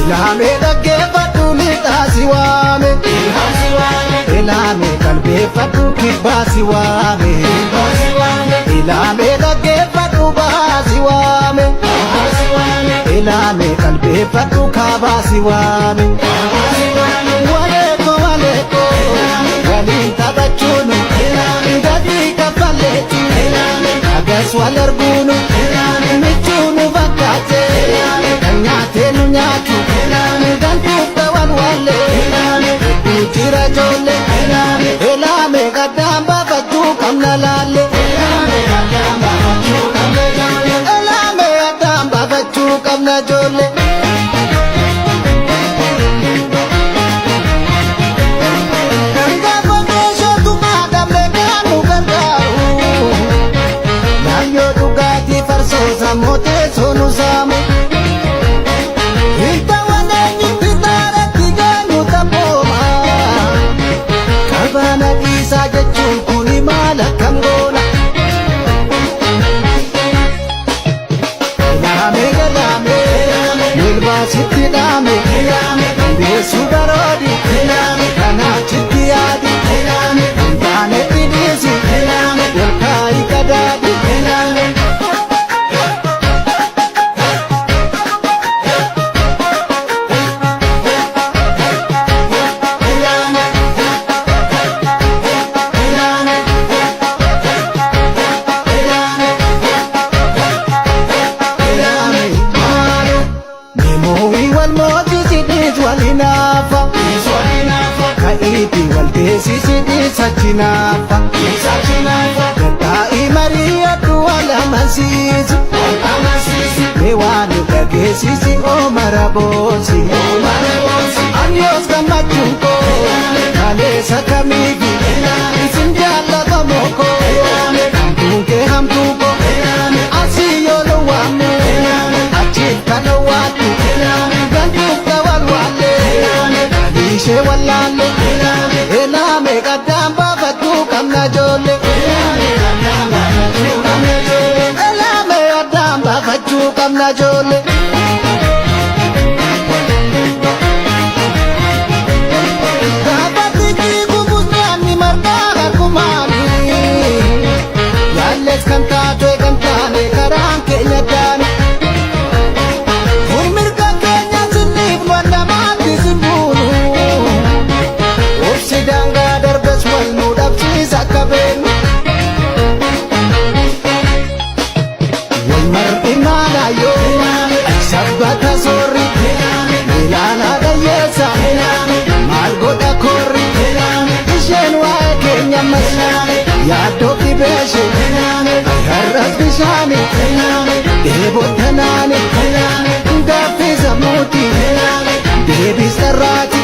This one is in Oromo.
Ilaamee dhaggeeffadhu lixaa si waame. Ilaamee qalbeeffadhu kibbaa si waame. Ilaamee dhaggeeffadhu bahaa si waame. Ilaamee qalbeeffadhu kaabaa si waame. Waleeko waleeko waliin taphachuun gatii kaffaleeti. Agas wal arguunu michuu nu fakkaate. Kan nyaatee nu nyaatu gantuutta wal wallee. Hedduu jira ijoollee. Ilaamee gaddaan baafachuu qabna laalle. Ilaamee addaan baafachuu qabna ijoollee. Gaafa meeshatu maadamne kan nu gargaaru. Naannoo dhugaatii farsoo sammuu teessoo nu saamu. Hintawan eenyutti taaratti geenyu taphooma. Qabana dhiisaa jechuun kuni maal akkam goona? Ilaamee galaamee lolbaasitti dhaame beessu baroodi kanaachitti yaadi hin taanetti dhiisi ol kaa'i qadaadi. Meemoorii wal mootisiidhis wal hinaafa. Ka'iitii wal teessisiidhis achi naafa. Gattaa'ii mari'adhu wal amansiisi. Mee waan nu dhageessisi oomara boosi. Ani yoos gammachuun koo kaleessa kamiifi isin jaallatamoo koo hamtuun kee hamtuu koo asii yoo lowwaamu achiif kan owwaattu gantuuf ta'an waallee ishee wallaalle elaame qaddaan baafachuu qabna ijoollee. Elaame addaan baafachuu qabna ijoollee. Gaafa xiqqii gugustaan ni margaa harkumaani. Yaalles kan taate kan taane karaan keenya daani. Kun mirga keenya sinniif namaatti sin buunu. Obsi daangaa darbes wal nu dhabsiisa akka beeknu. Wal mar'i maalaayoo sabbata soorri ilaala dhayyeessa maal godha koorri isheen waa'ee keenya ammas yaaddoo dhibeeshe har'as bishaani dheebottanaani gaaffii sammuuti deebis dharraati.